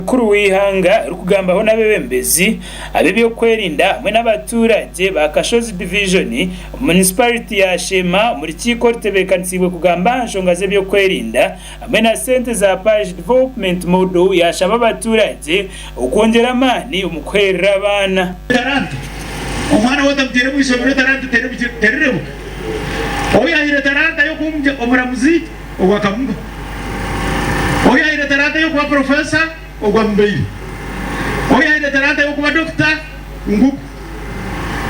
Mukuru w'eihanga arikugambaho n'abeebembezi ab'ebyokwerinda hamwe n'abaturagye ba Kashozi Divijoni omu Munisiparite ya Sheema omu rukiiko orutebeekanisiibwe kugamba aha nshonga z'ebyokwerinda hamwe na sente za Parish Development Model yaashaba abaturagye okwongyera amaani omu kuheerera abaana. Etalanta. Omwana ou otamutaire omu ishomero etalanta terirebuka. Ou yaahaire etalanta y'okuba omuramuzi, ogwo akamuba. Ou yaahaire etalanta y'okuba purofesa, ogwo amubaire. Ou yaahaire etalanta y'okuba dokita, ngugu.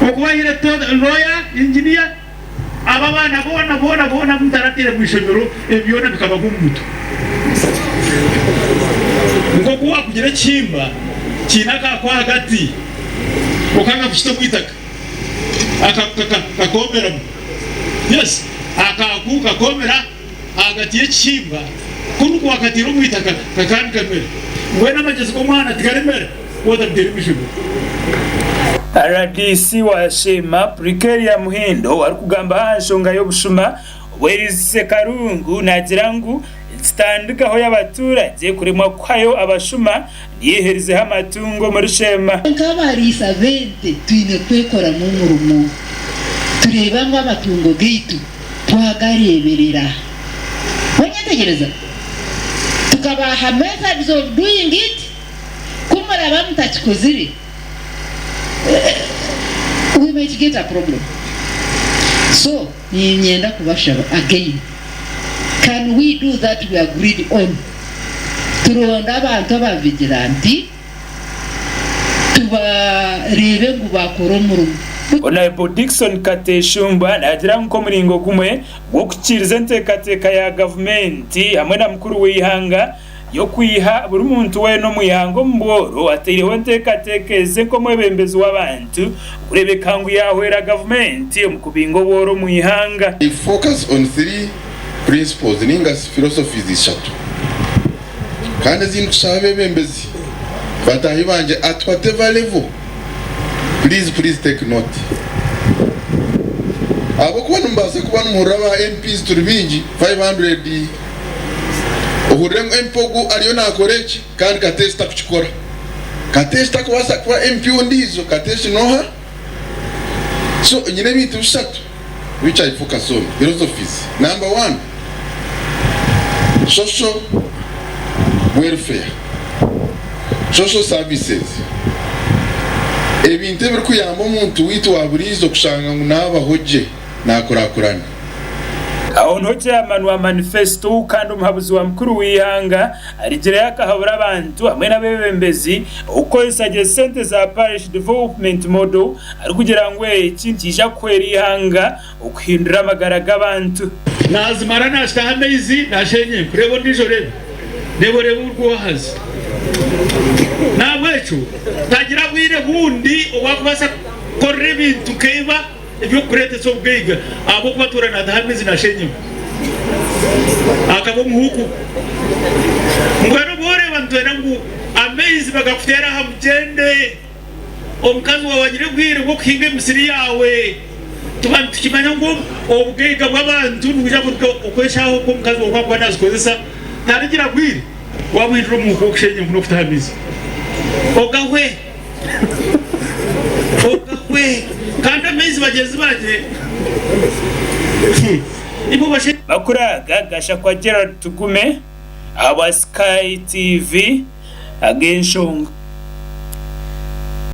Okuba ahaire looya, inginiya, abo abaana boona boona boona abu mutarataire omu ishomero, ebi byona bikabagwa omu mutwe. Nk'oku waakugira ekihimba kiine akaako ahagati, okanga kukita omu itaka. Kakoomeramu. Yes, akaaku kakoomera ahagati y'ekihimba, kunu ku wakataire omu itaka kakaba nikamera. Mbwenu amagyezi g'omwana tigarimera ku otamutaire omu ishomero. Rdc wa Sheema, Pricaria Muhindo arikugamba aha nshonga y'obushuma obwerizise Karungu naagira ngu ekitandikaho y'abaturagye kuremwa kuhayo abashuma Yeherizeho amatungo omuri Sheema. Nk'abariisa b'ente twine kwekoramu omurimo tureeba ngu amatungo gaitu twagareeberera. Wanyetegyereza? Tukabaha methods of doing it, ku muraba mutakikozire we might get a problem. So niinyenda kubashaba again, can we do that we agreed on? Turonde abantu aba vigilanti tubareebe ngu baakora omurimo. Honourable Dickson Kateshumbwa naagira ngu nk'omuringo gumwe gw'okuhikiiriza enteekateeka ya gavumenti hamwe na mukuru w'eihanga y'okwiha buri muntu weena omu ihanga omu bworo ataireho enteekateeka ezi nk'omwebembezi w'abantu kureebeka ngu yaahwera gavumenti omu kubinga obworo omu ihanga. I focus on thre principles ninga philosophies ishatu kandi ezi ndikushaba abebembezi bataahi bangye at whatever level please please take note ahabw'okuba nimubaasa kuba nimuhurira aba MPs turi baingi 500 ohurire ngu MP ogu ariyo nakora eki kandi Kateesi takukikora Kateesi takubaasa kuba MP ondiijo Kateesi noha so nyine ebintu bishatu which I focus on, philosophies, number one, social welfare, social services, ebintu ebirikuyamba omuntu waitu wa buriijo kushanga ngu naabaho gye, naakurakurana. Aho niho Chairman wa Manifesto kandi omuhabuzi wa mukuru w'eihanga arigireyo akahabura abantu hamwe n'abebembezi okukozesa gye sente za Parish Development Model arikugira ngu eki nikiija kuhwera eihanga okuhindura amagara g'abantu. Naazimara naazitaho amaizi naasheenya enku. Reeba ondiijo reeba. Reeba oreebe orw'owahazi. N'ahabw'ekyo tagira bwire bundi obu arikubaasa kukorera ebintu nk'eiba eby'okukureetesa obugaiga ahabw'okuba atuura naataho amaizi naasheenya enku. Akaba omuhuuku. Mbwenu obu oreeba nitwenda ngu amaizi bagakuteere aha mugyende. Omukazi waawe agira obwire bw'okuhinga emisiri yaawe. Tuba nitukimanya ngu obugaiga bw'abantu nibwija kuruga okweshaaho oku omukazi waawe arikuba naazikozesa. Tarigira bwire waamuhindura omuhuuku w'okusheenya enku n'okutaha amaizi. Ogahwe! Ogahwe! Kandi amaizi bagyenzi bangye nibo bashe. Amakuru aga gashakwa Gerald Tugume ahabwa Sky TV ag'enshonga.